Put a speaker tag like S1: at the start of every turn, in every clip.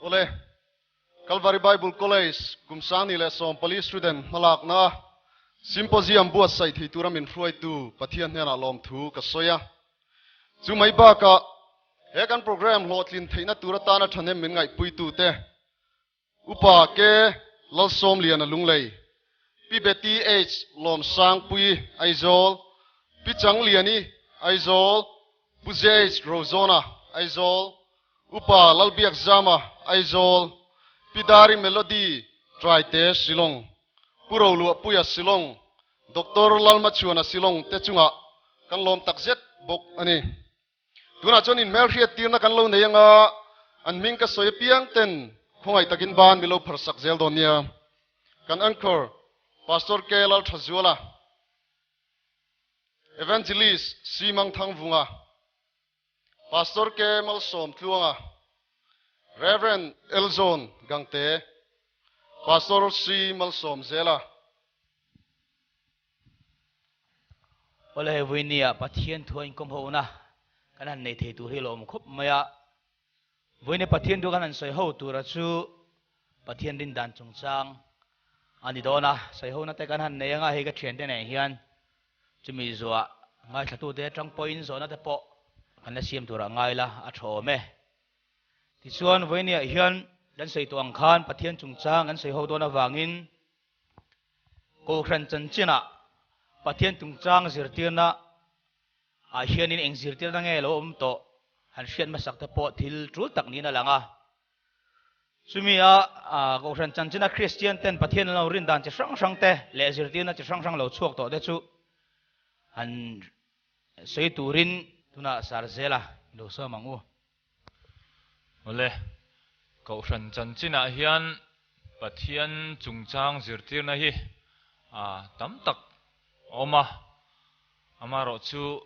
S1: Awle, Calvary Bible College kum 2014 student hmalakna symposium buatsaih thei tura min hruaitu Pathian hnenah lawmthu ka sawi a. Chu mai bakah he kan program hlawhtlin theihna tur atana thahnem min ngaihpuitute Upa K. Lalsawmliana Lunglei, Pi Betty H. Lawmsangpui Aizawl, Pi Changliani Aizawl, Pu JH. Rozawna Aizawl, Upa Lalbiakzama Aizawl, Pi Dari Melody Traite Shillong, Pu Roluahpuia Shillong, Doctor Lalmachhuana Shillong te chungah kan lawm takzet bawk a ni. Tunah chuan inhmelhriat tirna kan lo nei anga, an hming ka sawi apiang ten khawngaih takin ban milo pharsak zel dawn nia. Kan Anchor, Pastor K. Lalthazuala, Evangelist C. Mangthangvunga, Pastor K. Malsawmtluanga, Rev. Elzon Gangte, Pastor C. Malsawmzela.
S2: Awle hei Vuinia Pathian thu a inkawm ho na kan han nei thei tur hi lawm khawp mai a. Vuinia Pathian thu kan han sawi ho tura chu Pathian rin dan chungchang a ni dawn a. Sawi ho na te kan han nei anga hei ka thiante nen hian chumi zuah ngaithlatute atang pawhin zawhna te pawh kan la siam turah ngai la a tha awm e. Tichuan Vuinia hian kan sawi tawh ang khan Pathian chungchang kan sawi ho dawn avangin Kohhran chanchinah Pathian chungchang zirtirna ah hianin eng zirtirna nge lo awm tawh han hriat hmasak te pawh thil tul tak niin a lang a. Chumi a Kohhran chanchina Kristian ten Pathian an lo rin dan chi hrang hrang te leh zirtirna chi hrang hrang lo chhuak tawh te chu han sawi turin tunah Sarzela i lo sawm ang u.
S3: Awle, Kohhran chanchinah hian Pathian chungchang zirtirna hi a tam tak a awm a, amaherawh chu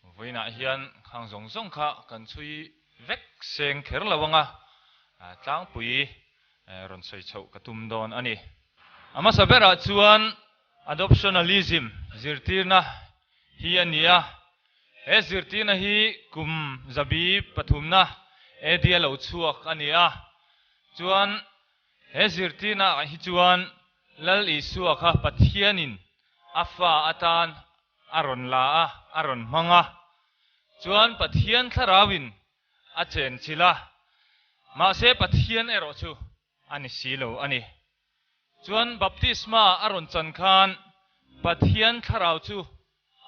S3: vawiinah hian khang zawng zawng kha kan chhui vek seng kher lo anga tlangpui rawn sawi chhoh ka tum dawn a ni. A hmasa berah chuan Adoptionalism zirtirna hi a ni a, He zirtirna hi kum zabi pathumna AD a lo chhuak a ni a, chuan he zirtirna ah hi chuan Lal Isua kha Pathianin a fa atan a rawn la a, a rawn hmang a, chuan Pathian thlarauin a chenchilh a, mahse Pathian erawh chu a ni si lo a ni. Chuan baptisma a rawn chan khan Pathian thlarau chu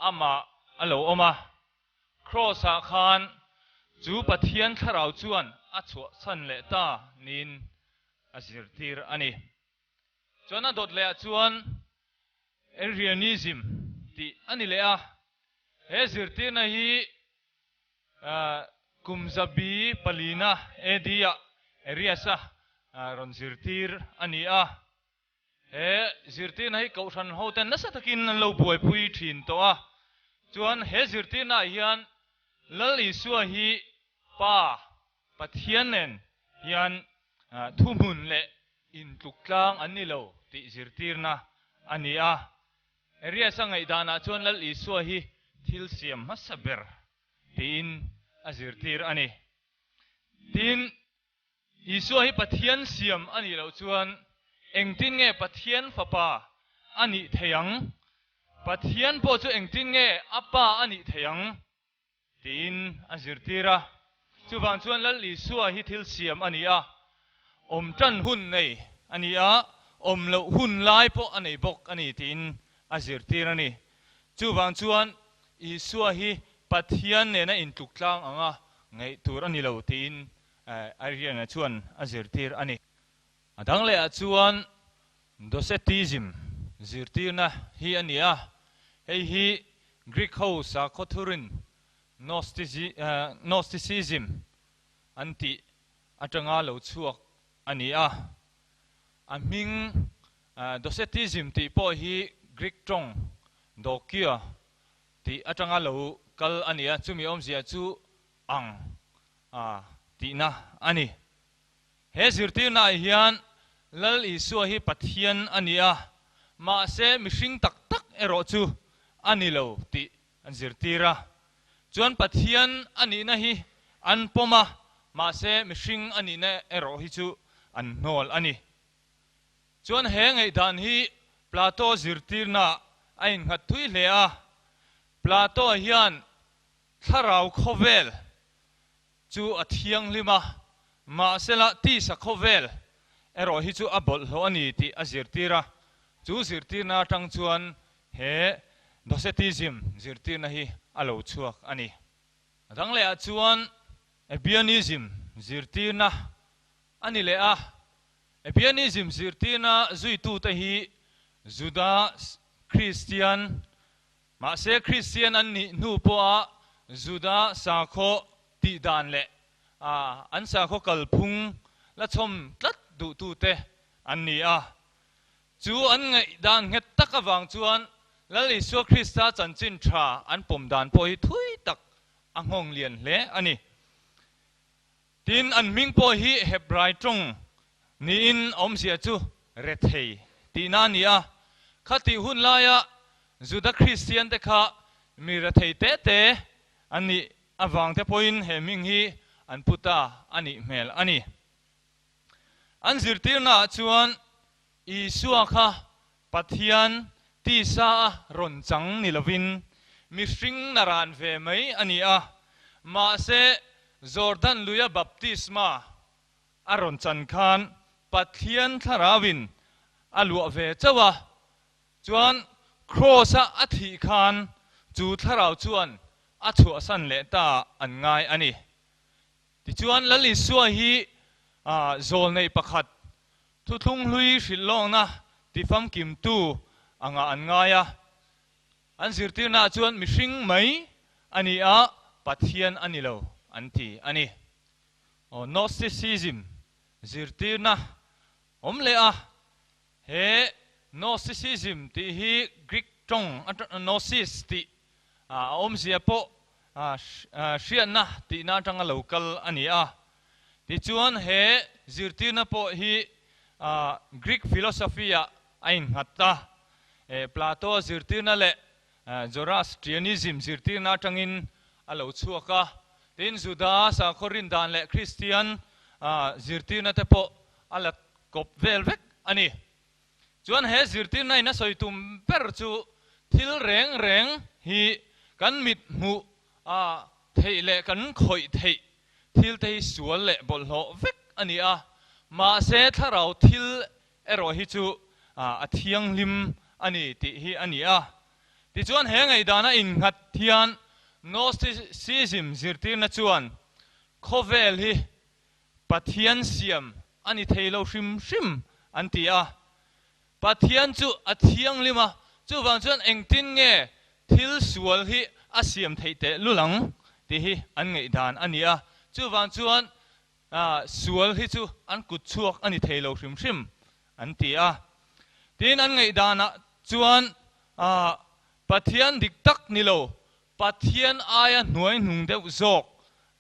S3: amah a lo awm a, Kraws ah khan chu Pathian thlarau chuan a chhuahchhan leh ta niin a zirtir a ni. Chuan a dawt leh ah chuan Arianism tih a ni leh a, he zirtirna hi Kum zabi palina AD ah Arius-a rawn zirtir a ni a. He zirtirna hi Kohhran hoten nasa takin an lo buaipui thin tawh a. Chuan he zirtirnaah hian Lal Isua hi Pa, Pathian nen hian thuhmun leh intluk tlang an ni lo tih zirtirna a ni a. Arius-a ngaihdanah chuan Lal Isua hi thil siam hmasa ber tiin a zirtir a ni. Tin, Isua hi Pathian siam a nih loh chuan engtin nge Pathian Fapa a nih theih ang? Pathian pawh chu engtin nge a Pa a nih theih ang? Tiin a zirtir a. Chuvang chuan Lal Isua hi thil siam a ni a, awm tan hun nei a ni a, awm loh hun lai pawh a nei bawk a ni tiin a zirtir a ni. Chuvang chuan Isua hi Pathian nena intluk tlang anga ngaih tur a ni lo tiin Ariana chuan a zirtir a ni. A dang lehah chuan Docetism zirtirna hi a ni a, hei hi Greek ho sakhaw thurin Gnosticism an tih atanga lo chhuak a ni a. A hming Docetism tih pawh hi Greek tawng dokia tih atanga lo kal a ni a, chumi awmzia chu ang tihna a ni. He zirtirnaah hian Lal Isua hi Pathian a ni a, mahse mihring tak tak erawh chu a ni lo tih an zirtir a. Chuan Pathian a nihna hi an pawm a, mahse mihring a nihna erawh hi chu an hnawl a ni. Chuan he ngaihdan hi Plato zirtirna a innghat thui hle a, Plato hian thlarau khawvel chu a thianghlim a, mahsela tisa khawvel erawh hi chu a bawlhhlawh a ni tih a zirtir a, chu zirtirna atang chuan he Docetism zirtirna hi a lo chhuak a ni. A dang lehah chuan Ebionism zirtirna a ni leh a, Ebionism zirtirna zuitute hi Juda Kristian, mahse Kristian an nih hnu pawha Juda sakhaw tih dan leh an sakhaw kalphung la chhawm tlat duhtute an ni a. Chu an ngaihdan nghet tak avang chuan Lal Isua Krista chanchin tha an pawm dan pawh hi thui tak a nghawng lian hle a ni. Tin, an hming pawh hi Hebrai tawng niin awmzia chu rethei tihna a ni a. Khatih hun laia Juda Kristiante kha mi rethei te te an nih avangte pawhin he hming hi an pu ta a nih hmel a ni. An zirtirnaah chuan Isua kha Pathian tisa a rawn chang ni lovin mihring naran ve mai a ni a, mahse Jordan luia baptisma a rawn chan khan Pathian thlarauin a luah ve chauh a, chuan Kraws-a a thih khan chu thlarau chuan a chhuahsan leh ta an ngai a ni. Tichuan Lal Isua hi zawlneih pakhat thuthlung hlui hrilh lawkna tifamkimtu angah an ngai a. An zirtirnaah chuan mihring mai a ni a, Pathian a ni lo an ti a ni. Gnosticism zirtirna awm leh a, he Gnosticism tih hi Greek tawng gnosis tih a awmzia pawh hriatna tihna atanga lo kal a ni a. Tichuan he zirtirna pawh hi Greek philosophy ah a innghat a. Plato zirtirna leh Zoroastrianism zirtirna atangin a lo chhuak a. Tin, Juda sakhaw rindan leh Kristian zirtirna te pawh a la kawp vel vek a ni. Chuan he zirtirna in a sawi tum ber chu thil reng reng hi kan mit hmuh a theih leh kan khawih theih thil te hi sual leh bawlhhlawh vek a ni a, mahse thlarau thil erawh hi chu a thianghlim a ni tih hi a ni a. Tichuan he ngaihdana innghat hian Gnosticism zirtirna chuan khawvel hi Pathian siam a ni thei lo hrim hrim an ti a. Pathian chu a thianghlim a, chuvang chuan engtin nge thil sual hi a siam theih teh lul ang tih hi an ngaihdan a ni a. Chuvang chuan sual hi chu an kut chhuak a ni thei lo hrim hrim an ti a. Tin, an ngaihdanah chuan Pathian dik tak ni lo Pathian aia hnuai hnung deuh zawk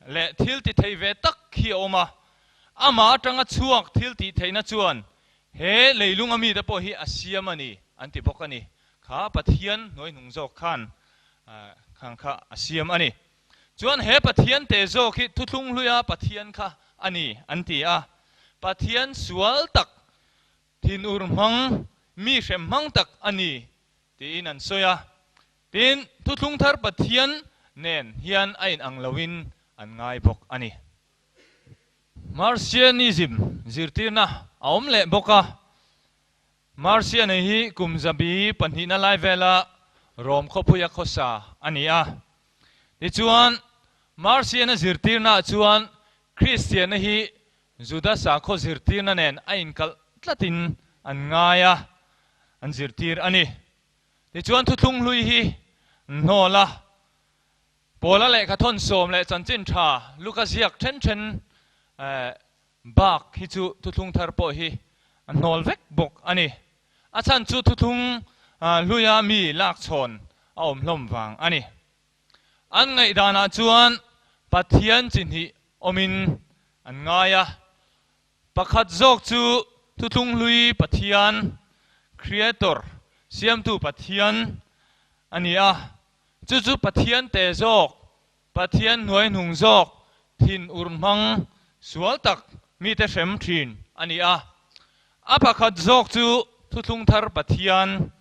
S3: leh thil ti thei ve tak hi a awm a, amah atanga chhuak thil tih theihna chuan he leilunga mite pawh hi a siam a ni an ti bawk a ni. Kha Pathian hnuai hnung zawk khan khang kha a siam a ni. Chuan he Pathian te zawk hi thuthlung hluia Pathian kha a ni an ti a. Pathian sual tak, thinur hmang, mi hrem hmang tak a ni tiin an sawi a. Tin, Thuthlung Thar Pathian nen hian a inang loin an ngai bawk a ni. Marcianism zirtirna a awm leh bawk a. Marcian hi kum zabi pahnihna lai vela Rom khawpuia khawsa a ni a. Tichuan, Marcian-a zirtirnaah chuan Kristianna hi Juda sakhaw zirtirna nen a inkalh tlatin an ngai a, an zirtir a ni. Tichuan thuthlung hlui hi hnawl a, Paula lehkha thawn sawm leh chanchin tha Luka ziak then then bak hi chu thuthlung thar pawh hi a hnawl vek bawk a ni. A chhan chu thuthlung hluia mi lak chhawn a awm hlawm vang a ni. An ngaihdanah chuan Pathian chi hnih awmin an ngai a, Pakhat zawk chu Thuthlung Hlui Pathian, Creator, Siamtu Pathian, a ni a. Chu chu Pathian te zawk, Pathian hnuaihnung zawk, thin ur hmang, sual tak mite hrem thin a ni a. A pakhat zawk chu Thuthlung Thar Pathian,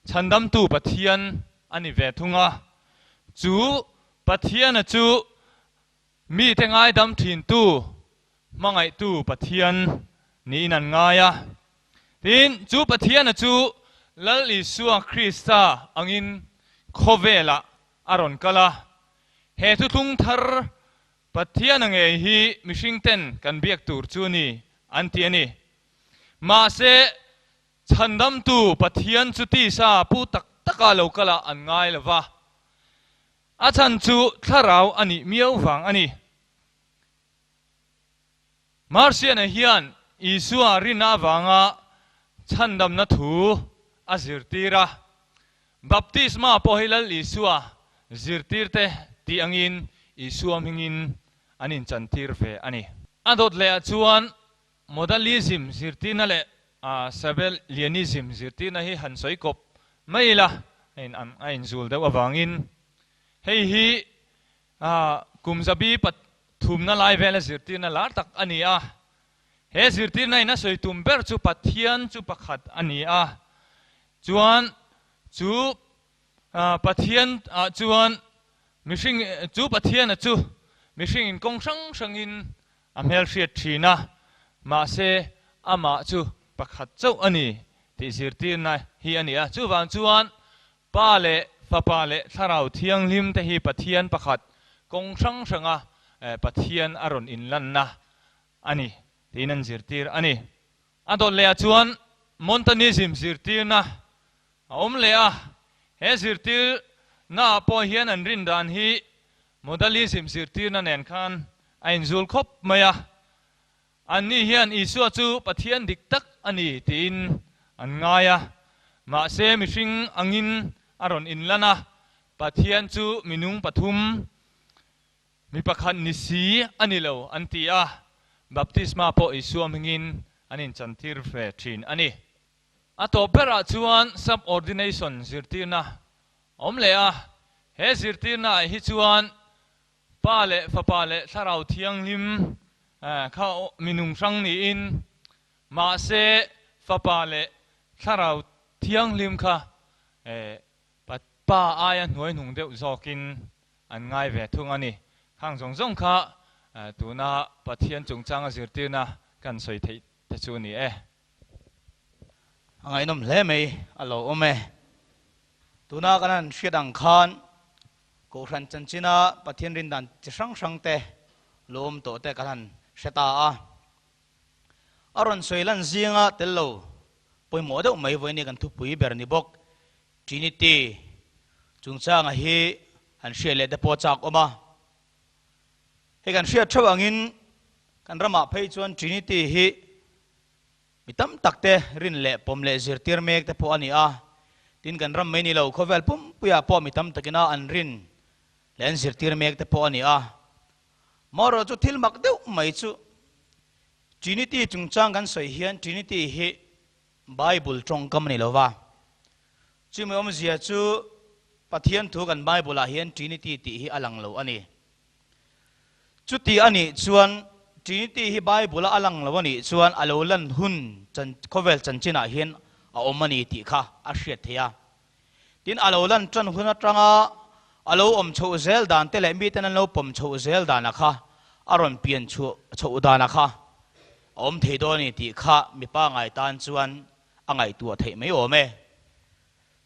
S3: Chhandamtu Pathian a ni ve thung a. Chu Pathiana chu mite ngaidam thintu, hmangaihtu Pathian niin an ngai a. Tin, chu Pathiana chu Lal Isua Krista angin khawvelah a rawn kal a. He Thuthlung Thar Pathiana ngei hi mihring ten kan biak tur chu a ni an ti a ni. Mahse, chhandamtu Pathian chu tisa pu tak taka lo kalah an ngai lo va. A chhan chu thlarau a nih miau vang a ni. Marciana hian Isua rinna avanga chhandamna thu a zirtir a. Baptisma pawh hi Lal Isua zirtirte tih angin Isua hmingin an inchantir ve a ni. A dawt lehah chuan Modalism zirtirna leh Sabellianism zirtirna hi han sawi kawp mai ila a inzul deuh avangin hei hi kum zabi pathumna lai vela zirtirna lar tak a ni a. He zirtirna in a sawi tum ber chu Pathian chu pakhat a ni a. Chuan chu Pathian ah chuan mihring chu Pathian a chu mihring in kawng hrang hrang in a hmelhriat thin a, mahse amah chu pakhat chauh a ni tih zirtirna hi a ni a. Chuvang chuan Pa leh Fapa leh Thlarau Thianghlim te hi Pathian pakhat kawng hrang hranga Pathian a rawn inlanna a ni tiin an zirtir a ni. A dawt lehah chuan Montanism zirtirna a awm leh a, he zirtirnaah pawh hian an rin dan hi Modalism zirtirna nen khan a inzul khawp mai a. Anni hian Isua chu Pathian dik tak a ni tiin an ngai a, mahse mihring angin a rawn inlan a, Pathian chu minung pathum Mi pakhat ni si a ni lo an ti a, baptisma pawh Isua hmingin an inchantir ve thin a ni. A tawp berah chuan subordination zirtirna a awm leh a, he zirtirnaah hi chuan Pa leh Fapa leh Thlarau Thianghlim kha minung hrang niin, mahse Fapa leh Thlarau Thianghlim kha Pa aia hnuaihnung deuh zawkin an ngai ve thung a ni. Khang zawng zawng kha tuna Pathian chungchanga zirtirna kan sawi theih te chu a ni e.
S2: A ngaihnawm hle mai, a lo awm e. Tuna kan han hriat ang khan Kohhran chanchina Pathian rindan chi hrang hrang te lo awm tawh te kan han hre ta a. A rawn sawi lan zinga tel lo pawimawh deuh mai vawiin kan thupui ber ni bawk. Trinity chungchanga hi han hriat leh te pawh chak awm a. Hei kan hriat theuh angin kan ramah phei chuan Trinity hi mi tam tak te rin leh pawm leh zirtir mek te pawh a ni a. Tin kan ram mai ni lo khawvel pumpuiah pawh mi tam takin a an rin leh an zirtir mek te pawh a ni a. Marawh chu thil mak deuh mai chu Trinity chungchang kan sawi hian Trinity hi Bible tawngkam a ni lo va. Chumi awmzia chu Pathian thu kan Bible ah hian Trinity tih hi a lang lo a ni. Chuti a nih chuan Trinity hi Bible a a lang lo a nih chuan a lo lan hun khawvel chanchinah hian a awm a ni tih kha a hriat theih a. Tin a lo lan tan hun atanga a lo awm chhoh zel dan te leh miten an lo pawm chhoh zel dana kha a rawn pian chhuah chhoh dana kha a awm thei dawn a ni tih kha mipa ngai tan chuan a ngaihtuah theih mai awm e.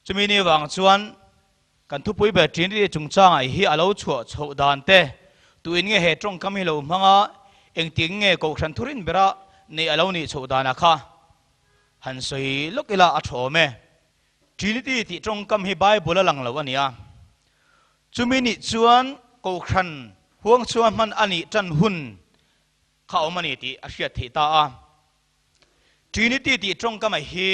S2: Chumi ni vang chuan kan thupui ber Trinity chungchangah hi a lo chhuah chhoh dan te, tuin nge he tawngkam hi lo hmang a, engtin nge Kohhran thurin bera neih a lo nih chhoh dana kha han sawi lawk ila a tha awm e. Trinity tih tawngkam hi Bible a lang lo a nia. Chumi nih chuan Kohhran huang chhunga hman a nih tan hun kha a awm a ni tih a hriat theih ta a. Trinity tih tawngkam a hi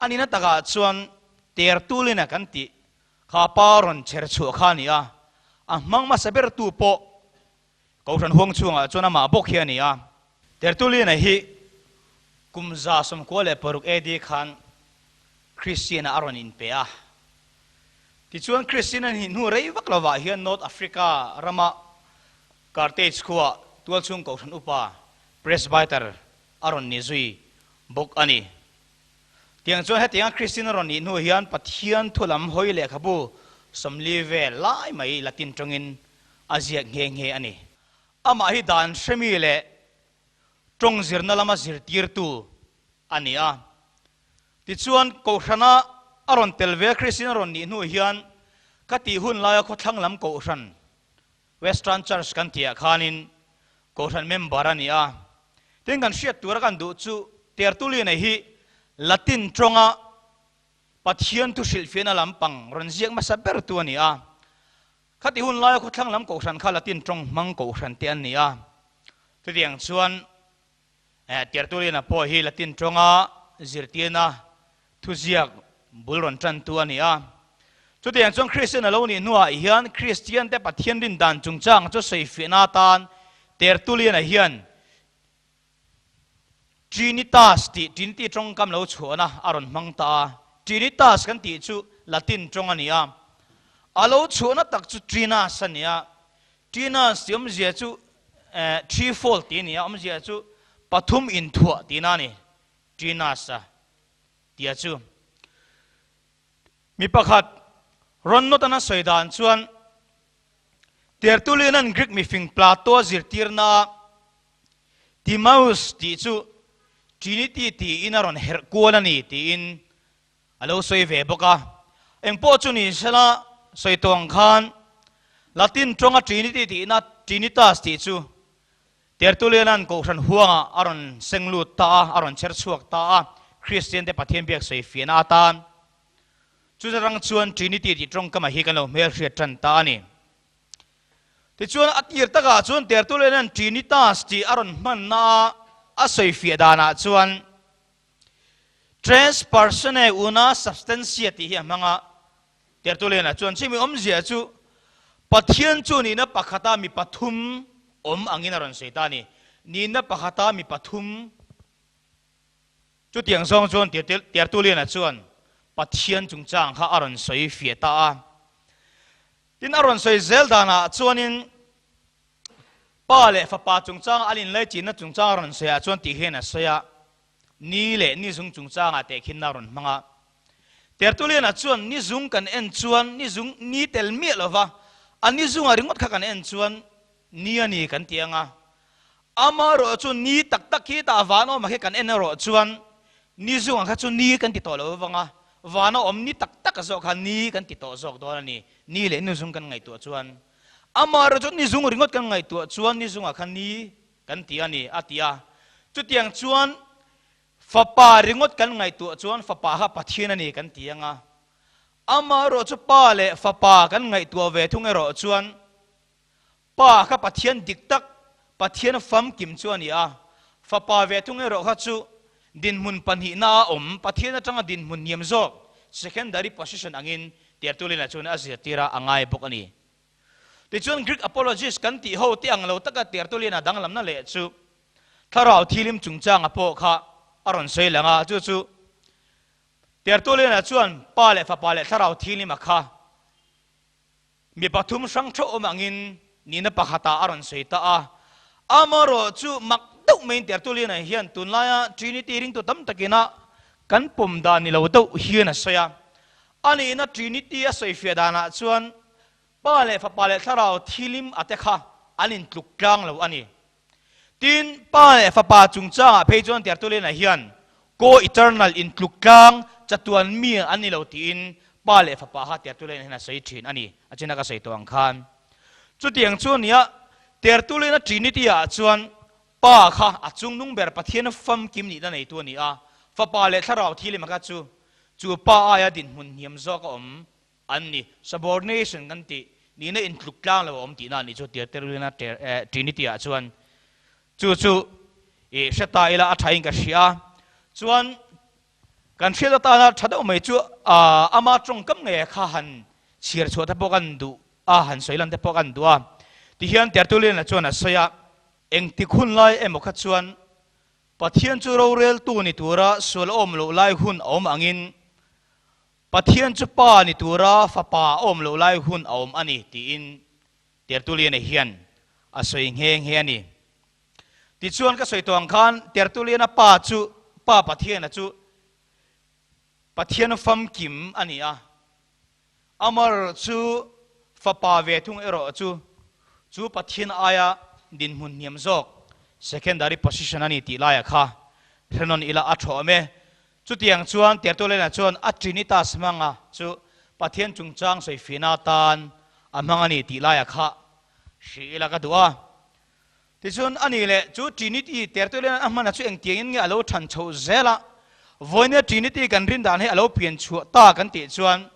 S2: a nihna takah chuan Tertullina kan tih kha pa rawn chher chhuah kha a ni a. A hmang hmasa bertu pawh Kohhran huang chhungah chuan amah bawk hi a ni a. Tertullina hi kum 96 AD khan Kristian-ah a rawn inpe a. Tichuan Kristian a nih hnu rei vak lovah hian North Africa rama Carthage khuaah Tualchhung Kohhran Upa, Presbyter, a rawn ni zui bawk a ni. Tiang chuan hetianga Kristian a rawn nih hnu hian Pathian thu lam hawi lehkhabu 40 vel lai mai Latin tawngin a ziak nghe nghe a ni. Amah hi dan hremi leh tawng zirna lama zirtirtu a ni a. Tichuan, Kohhrana a rawn tel ve Kristian a rawn nih hnu hian ka tih hun laia khawthlang lam Kohhran, Western Church kan tihah khanin Kohhran member a ni a. Tin, kan hriat tura kan duh chu Tertullian-a hi Latin tawnga Pathian thu hrilhfiahna lampang rawn ziak hmasa bertu a ni a. Khati hun laia khawthlang lam Kohhran kha Latin tawng hmang Kohhran te an ni a. Chutiang chuan Tertullian-a pawh hi Latin tawnga zirtirna thuziak bul rawn tantu a ni a. Chutiang chuan Kristian a lo nih hnuah hian Kristiante Pathian rin dan chungchang chu sawifiahna atan Tertullian-a hian Trinitas tih Trinity tawngkam lo chhuahna a rawn hmang ta a. Trinitas kan tih chu Latin tawng a ni a. A lo chhuahna tak chu Trinas a ni a. Trinas tih awmzia chu threefold tih a ni a, awmzia chu pathum inthuah tihna a ni. Trinas a tia chu. Mi pakhat rawn nawt an a sawi dan chuan Tertullian-a'n Greek mifing Plato a zirtirna a Timaeus tih chu Trinity tiin a rawn herh kual a ni tiin a lo sawi ve bawk a. Engpawh chu ni sela sawi tawh ang khan Latin tawnga Trinity tihna Trinitas tih chu Tertullian-a'n Kohhran huangah a rawn seng lut ta a, a rawn chher chhuak ta a, Kristiante Pathian biak sawi fiahna atan. Chuta rang chuan Trinity tih tawngkama hi kan lo hmelhriat tan ta a ni. Tichuan, a tir takah chuan Tertullian-a'n Trinitas tih a rawn hmanna a, a sawi fiah danah chuan Tres personae una substantia tih hi a hmang a. Tertullian-a chuan chumi awmzia chu Pathian chu nihna pakhata mi pathum awm angin a rawn sawi ta a ni. Nihna pakhata mi pathum. Chutiang zawng chuan Tertullian-a chuan Pathian chungchang kha a rawn sawi fiah ta a. Tin, a rawn sawi zel danah chuanin Pa leh Fapa chungchanga an inlaichinna chungchang a rawn sawiah chuan tih hian a sawi a, Ni leh Nizung chungchangah tehkhinna a rawn hmang a. Tertullian-a chuan Nizung kan en chuan Nizung ni tel miah lova a Nizunga ringawt kha kan en chuan Ni a ni kan ti ang a. Amaherawh chu ni tak tak hi tah van awmah khi kan en erawh chuan ni zungah kha chu ni kan ti tawh lo vang a, van a awm ni tak tak zawk kha ni kan ti tawh zawk dawn a ni. Ni leh ni zung kan ngaihtuah chuan amaherawh chu ni zung ringawt kan ngaihtuah chuan ni zungah kha ni kan ti a ni a ti a. Chutiang chuan fapa ringawt kan ngaihtuah chuan fapa kha Pathian a ni kan ti ang a. Amaherawh chu pa leh fapa kan ngaihtuah ve thung erawh chuan Pa kha Pathian dik tak, Pathian famkim chu a ni a. Fapa ve thung erawh kha chu dinhmun pahnihna a awm, Pathian atanga dinhmun hniam zawk, secondary position, angin Tertullian-a chuan a zirtir a, a ngai bawk a ni. Tichuan Greek apologist kan tih ho te ang lo taka Tertullian-a danglamna leh chu Thlarau Thilim chungchanga pawh kha a rawn sawi lang a, chu chu Tertullian-a chuan Pa leh Fapa leh Thlarau Thihlima kha Mi pathum hrang theuh awm angin nihna pakhatah a rawn sawi ta a. Amaherawh chu mak deuh maiin Tertullian-a hian tunlaia Trinity ringtu tam takina kan pawm dan ni lo deuh hian a sawi a. A nihna Trinity a sawifiah danah chuan Pa leh Fapa leh Thlarau thilim a te kha an intluk tlang lo a ni. Tin, Pa leh Fapa chungchangah phei chuan Tertullian-a hian co-eternal intluk tlang chatuan mi an ni lo tiin Pa leh Fapa kha Tertullian-a hian a sawi thin a ni, a china ka sawi tawh ang khan. Chutiang chu nia, Tertullian-a Trinity-ah chuan Pa kha a chungnung ber Pathian famkim nihna neitu a ni a, Fapa leh Thlarau thilima kha chu chu Pa aia dinhmun hniam zawk a awm An ni. Subordination kan tih nihna intluk tlang lo a awm tihna a nih chu Tertullian-a Trinity-ah chuan chu chu i hre ta ila a thain ka hria. Chuan kan hriat atana tha deuh mai chu ama tawngkam ngei kha han chhiar chhuah te pawh kan duh a, han sawi lan te pawh kan duh a. Tihian Tertullian-a chuan a sawi a, engtik hun lai emaw kha chuan Pathian chu roreltu ni tura sual awm loh lai hun a awm angin Pathian chu Pa ni tura Fapa a awm loh lai hun a awm a ni, tiin Tertullian-a hian a sawi nghe nghe a ni. Tichuan ka sawi tawh ang khan Tertullian-a pa chu Pa Pathiana chu Pathian famkim a ni a, Amar chu fapa ve thung erawh chu chu Pathian aia dinhmun hniam zawk, secondary position, a ni tih laia kha hrenawn ila a thawh awm e. Chutiang chuan Tertullian-a chuan a Trinitas hmanga chu Pathian chungchang sawifihna atan a hmang a ni tih laia kha hrih ila ka duh a. Tichuan, a nih leh chu Trinity Tertullian a hmana chu engtiangin nge a lo than chhoh zel a? Vawinia Trinity kan rin dan hi a lo pian chhuah ta kan tih chuan,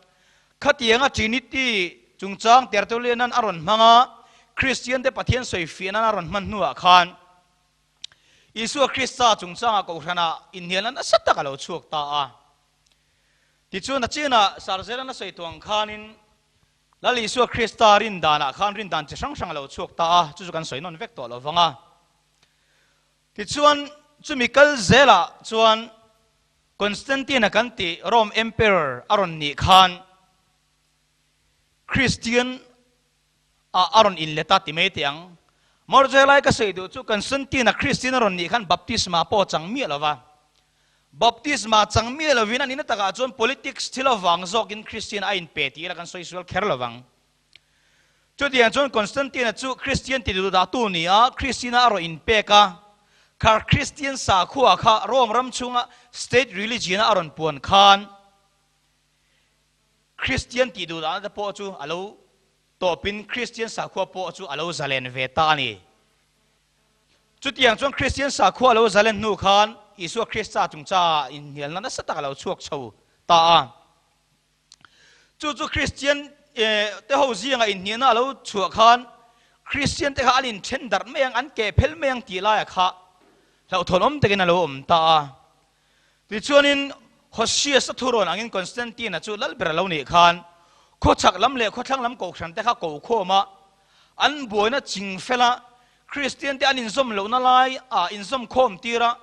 S2: khatianga Trinity chungchang Tertullian-a'n a rawn hmang a, Kristiante Pathian sawifiah nan a rawn hman hnuah khan Isua Krista chungchanga kohhranah inhnialna nasa tak a lo chhuak ta a. Tichuan, a chinah Sarzelan a sawi tuang khanin, Lal Isua Krista rin danah khan rin dan chi hrang hrang a lo chhuak ta a, chu chu kan sawi nawn vek tawh lo vang a. Tichuan, chumi kal zelah chuan Constantine-a kan tih Rome Emperor a rawn nih khan Kristian ah a rawn inlet a ti mai teh ang. Morjai lai ka sawi duh chu Constantine-a Kristian a rawn nih khan baptisma pawh a chang miah lo va. Baptisma chang miah lovin a nihna takah chuan politics thil avang zawkin Kristian a inpe tih ila kan sawi sual kher lovang. Chutiang chuan Constantine-a chu Kristian ti duh dahtu ni a, Kristiana a rawn inpek a, khar Kristian sakhua kha Rome ram chhunga state religion-a a rawn puan khan Kristian tih duh dahna te pawh chu a lo tawpin Kristian sakhua pawh chu a lo zalen ve ta a ni. Chutiang chuan Kristian sakhua lo zalen hnu khan Isua Krista chungchangah inhnialna nasa tak a lo chhuak chho ta a. Chu chu Kristian te ho zingah inhnialna a lo chhuah khan Kristian te kha an inthen darh mai ang, an keh phel mai ang tih laia kha hlauhthawn awm takin a lo awm ta a. Tichuanin Hosius-a thurawn angin Constantine-a chu lalber a lo nih khan khawchhak lam leh khawthlang lam kohhran te kha ko khawm a, an buaina ching fela Kristian te an inzawm lohna lai ah inzawm khawm tir a,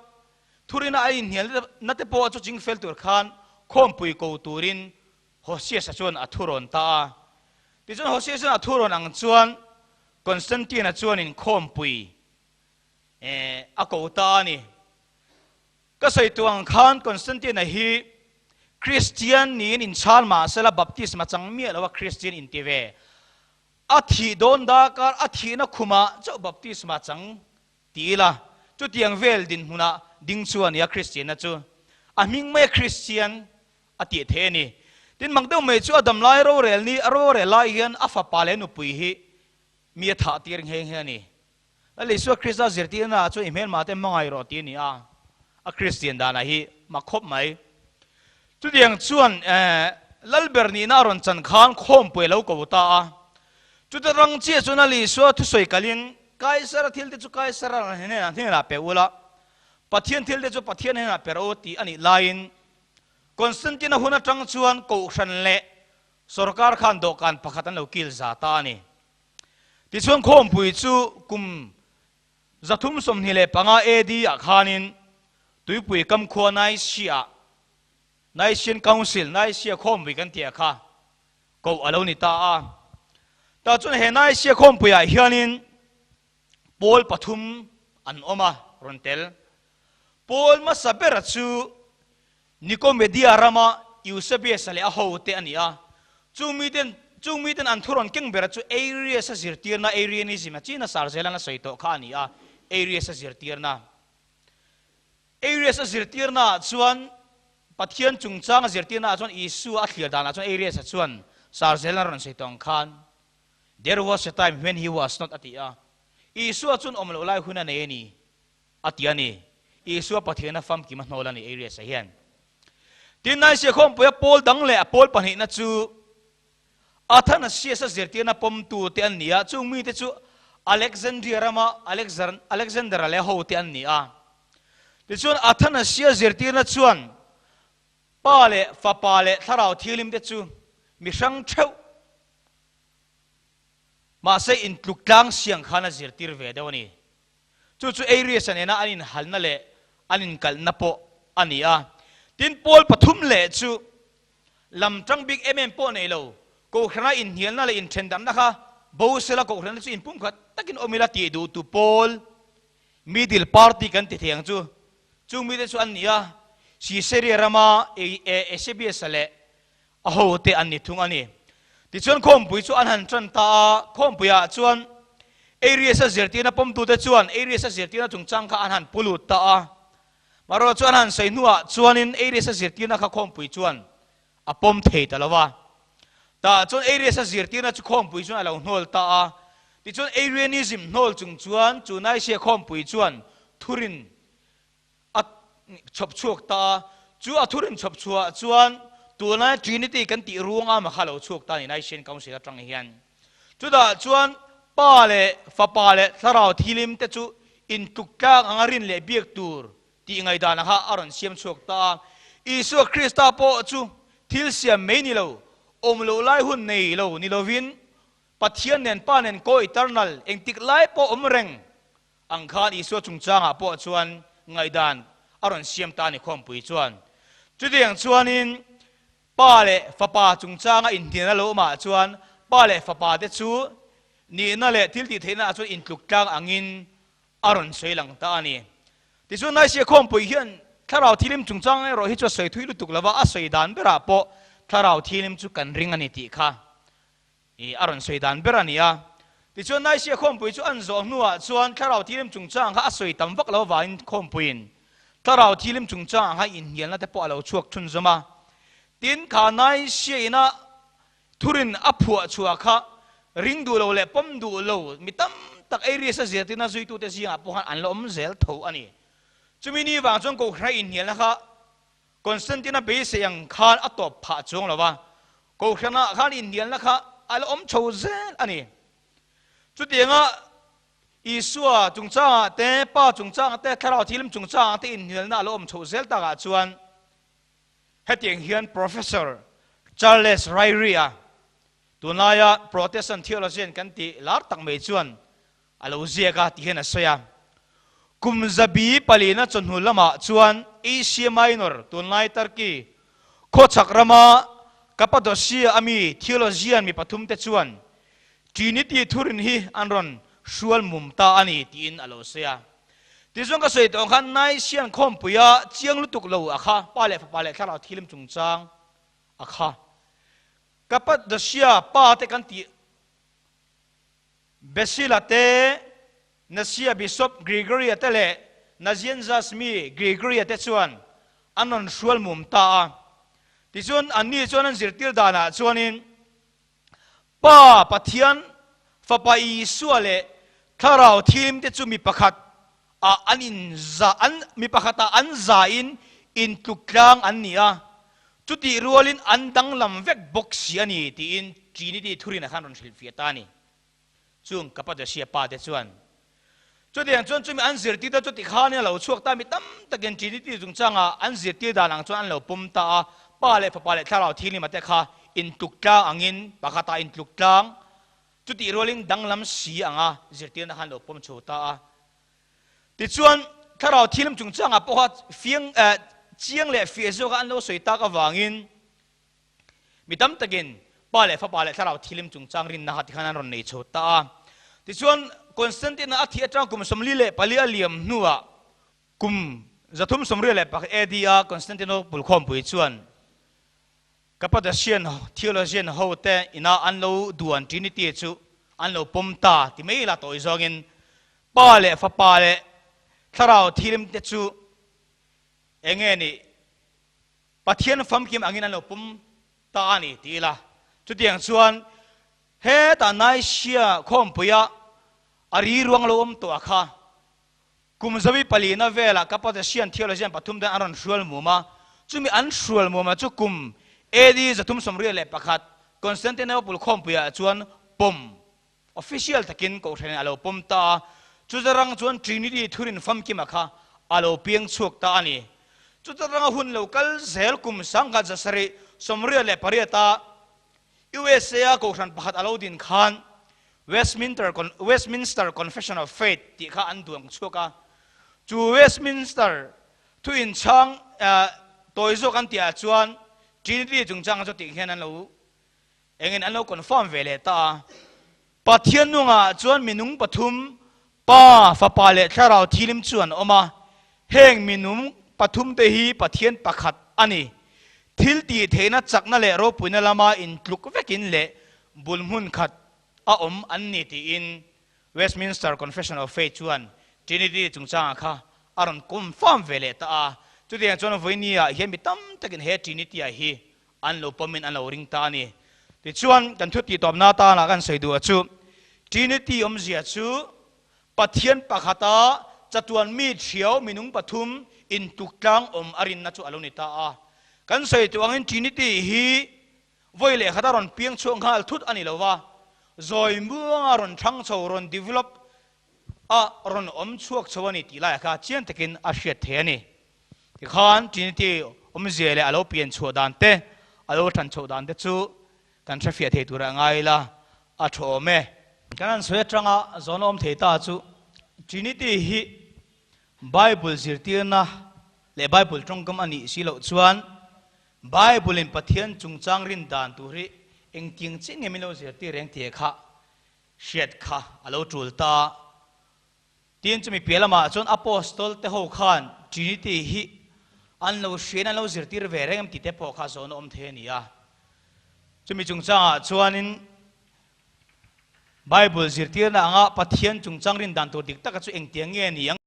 S2: thurina a inhnial na te pawh chu ching fel tur khan khawmpui ko turin Hosius-a chuan a thurawn ta a. Tichuan Hosius-a'n a thurawn ang chuan Constantine-a chuan inkhawmpui a ko ta a ni. Ka sawi tuh ang khan Constantine-a hi Kristian niin inchhal mah sela baptisma chang miah lo a Kristian inti ve. A thih dawn dakar a thihna khumah chauh baptisma chang ti ila chutiang vel dinhmunah ding chu a nia Kristianna chu. A hming maia Kristian a tih theih a ni. Tin mak deuh mai chu a damlai rorel ni a rorel lai hian a fapa leh nupui hi mi a thah tir nghe nghe a ni. Lal Isua Krista zirtirna ah chuan i hmelma te hmangaih rawh tih a ni a, a Kristian danah hi mak khawp mai. Chutiang chuan Lalber nihna a rawn chan khan khawmpui a lo ko ta a. Chuta rang chiah chuan Lal Isua thusawi kalin, Kaisara thil te chu Kaisara hnenah pe ula, Pathian thil te chu Pathian hnenah pe rawh u tih a nih laiin Constantine-a hun atang chuan Kohhran leh Sorkar khan dawhkan pakhat an lo kil za ta a ni. Tichuan khawmpui chu kum 325 AD ah khanin tuipui kam khua Nicaea, Nicaean Council, Nicaea khawmpui kan tih ah kha koh a lo ni ta a. Tah chuan he Nicaea khawmpui ah hianin pawl pathum an awm a rawn tel. Pawl hmasa bera chu Nikomedia rama Eusebius-a leh a hote a ni a, chung miten chung miten an thurawn keng bera chu Arius-a zirtirna, Arianism, a chin a sar zelan a sawi tawh kha a ni a, Arius-a zirtirna. Arius-a zirtirnaah chuan Pathian chungchanga zirtirnaah chuan Isua a thlir danah chuan Arius-a chuan sar zelan a rawn sawi tawh ang khan There was a time when he was not a ti a, Isua chuan awm loh lai hun a nei a ni. A ti a ni. Isua Pathiana famkim a hnawl a ni Arius-a hian. Tin, Nicaea khawmpuia pawl dang leh a pawl pahnihna chu Athanasius-a zirtirna pawmtute an ni a, chung mite chu Alexandria rama Alexander-a leh hote an ni a. Tichuan, Athanasia zirtirna chuan Pa leh Fapa leh Thlarau Thianghlimte chu mi hrang theuh, mahse intluk tlang siang khan a zirtir ve deuh a ni. Chu chu Arius-a nena an inhalna leh an inkalhna pawh a ni a. Tin, pawl pathum leh chu lam tang bik em em pawh nei lo, Kohhrana inhnialna leh inthendamna kha bo sela Kohhrana chu inpumkhat takin awm ila tih duhtu pawl. Middle party kan ti thei ang chu. Chung mite chu an ni a, Siseria rama Eusebius-a leh a hote an ni thung a ni. Tichuan khawmpui chu an han tan ta a, khawmpuiah chuan Arius-a zirtirna pawmtute chuan Arius-a zirtirna chungchang kha an han pu lut ta a. Marawh chu an han sawi hnuah chuanin Arius-a zirtirna kha khawmpui chuan a pawm thei ta lo va. Tah chuan Arius-a zirtirna chu khawmpui chuan a lo hnawl ta a. Tichuan Arianism hnawl chung chuan chu Nicaea khawmpui chuan thurin a chhawp chhuak ta a. Chu a thurin chhawp chhuahah chuan tunlai Trinity kan tih ruang ama kha a lo chhuak ta a ni Nicaean Council atang hian. Chutah chuan Pa leh Fapa leh Thlarau Thilim te chu intluk tlang anga rin leh biak tur tih ngaihdan kha a rawn siam chhuak ta a. Isua Krista pawh chu thil siam mai ni lo, awm loh lai hun nei lo ni lovin, Pathian nen Pa nen co-eternal, engtik lai pawh awm reng ang khan Isua chungchangah pawh chuan ngaihdan a rawn siam ta a ni khawmpui chuan. Chutiang chuanin Pa leh Fapa chungchanga inhnialna lo awmah chuan Pa leh Fapa te chu nihna leh thiltihtheihna ah chuan intluk tlang angin a rawn sawi lang ta a ni. Tichuan Nicaea khawmpui hian Thlarau Thilim chungchang erawh hi chu a sawi thui lutuk lova, a sawi dan berah pawh Thlarau Thilim chu kan ring a ni tih kha a rawn sawi dan ber a ni a. Tichuan Nicaea khawmpui chu an zawh hnuah chuan Thlarau Thilim chungchang kha a sawi tam vak lo avangin khawmpuiin Thlarau Thilim chungchangah khan inhnialna te pawh a lo chhuak chhunzawm a. Tin, kha Nicaea ina Thurin a phuah chhuah kha ring duh lo leh pawm duh lo mi tam tak Arius a zirtirna zuitute zingah pawh khan an la awm zel tho a ni. Chumi ni vang chuan Kohhran inhnialna kha Constantine-a beisei ang khan a tawp phah chuang lo va, Kohhranah khan inhnialna kha a la awm chho zel a ni. Chutianga Isua chungchangah te, Pa chungchangah te, Thlarau Thilim chungchangah te inhnialna a la awm chho zel takah chuan Hetiang hian Professor Charles Ryrie-a, tunlaia Protestant theologian kan tih lar tak mai chuan a lo ziak a ti hian a sawi a. Kum zabi palina chawhnu lamah chuan Asia Minor, tunlai Turkey, khawchhak rama Cappadocia-a mi theologian mi pathumte chuan Trinity thurin hi an rawn hrual mum ta a ni tiin a lo sawi a. Tichuan ka sawi tawh ang khan Nicaean khawmpuia chiang lutuk lo a kha, Pa leh Fapa leh Thlarau Thilim chungchang a kha. Cappadocia pa te kan tih Basil-a te, Nicaea Bishop Gregory-a te leh Nazianzus mi Gregory-a te chuan an rawn hrual mum ta a. Tichuan anni chuan an zirtir danah chuanin Pa, Pathian, Fapa Isua leh Thlarau Thilim te chu mi pakhat ah an in za an mi pakhat ah an za in intluk tlang an ni a, chutih rualin an danglam vek bawk si a ni tiin Trinity thurin ah khan rawn hrilhfiah ta a ni. Chung Cappadocia pa te chuan chutiang chuan chumi an zirtir te chu tikhanin a lo chhuak ta a, mi tam takin Trinity chungchanga an zirtir dan ang chuan an lo pawm ta a, Pa leh Fapa leh Thlarau Thianghlim te kha intluk tlang angin pakhatah intluk tlang chutih rualin danglam si anga zirtirna kha an lo pawm chho ta a. Tichuan Thlarau Thianghlim chungchangah pawh kha fiang chiang leh fiah zawka an lo sawi tak avangin Mi tam takin Pa leh Fapa leh Thlarau Thilim chungchang rinna kha tikhan an rawn nei chho ta a. Tichuan, Constantine-a a thih atang kum 44 a liam hnuah kum 321 AD a Constantinople khawmpui chuan Cappadocian theologian hote ina an lo duan Trinity chu an lo pawm ta ti mai la tawi zawngin Pa leh Fapa leh Thlarau Thilim te chu enge nih Pathian famkim angin an lo pum ta a ni ti ila. Chutiang chuan hetah Nicaea khawmpuia a ri ruang lo awm tawh a kha kum zawi palina velah Cappadocian theologian pathum ten an rawn hrual mum a, chumi an hrual mum a chu kum AD 331 Constantinople khawmpuiah chuan pawm Official takin Kohhranin a lo pawm ta a, chuta rang chuan Trinity thurin famkima kha a lo piang chhuak ta a ni. Chuta ranga hun lo kal zel kum 1778 a USA a Kohhran pakhat a lo din khan Westminster Westminster Confession of Faith tih kha an duang chhuak a. Chu Westminster thu inchhang tawi zawk an tihah chuan Trinity chungchang chu tih hian an lo Engin an lo confirm ve leh ta a, Pathian nungah chuan minung pathum, Pa, Fapa leh Thlarau Thilim chu an awm a, heng minung pathumte hi Pathian pakhat a ni. Thil tih theihna chakna leh ropuina lama intluk vekin leh bul hmun khat a awm an ni tiin Westminster Confession of Faith chuan Trinity chungchangah kha a rawn confirm ve leh ta a. Chutiang chuan vawinia hian mi tam takin he Trinity-a hi an lo pawmin an lo ring ta a ni. Tichuan, kan thutih tawpna atana kan sawi duh chu Trinity awmzia chu Pathian pakhata chatuan mi thiau minung pathum intuktlang awm a rinna chu a lo ni ta a. Kan sawi duh angin Trinity hi vawi leh khata rawn piang chhuak nghal thut a ni lo va, zawi muanga rawn thang chho, rawn develop a rawn awm chhuak chho a ni tih laiah kha chiang takin a hriat thei a ni. Tikhan Trinity awmzia leh a lo pian chhuah dan te, a lo than chhoh dan te chu kan hrefiah thei turah ngai ila a tha awm e. Kan han sawi atanga zawn awm thei ta chu Trinity hi Bible zirtirna leh Bible tawngkam a nih si loh chuan Bible in Pathian chungchang rin dan tur hi engtiang chiah nge min lo zirtir reng tih kha hriat kha a lo tul ta. Tin, chumi piah lamah chuan Apostol te ho khan Trinity hi an lo hriain an lo zirtir ve reng em tih te pawh kha zawn a awm thei a ni a. Chumi chungchangah chuanin Bible zirtirna anga Pathian chungchang rin dan tur dik taka chu engtiang nge ni ang?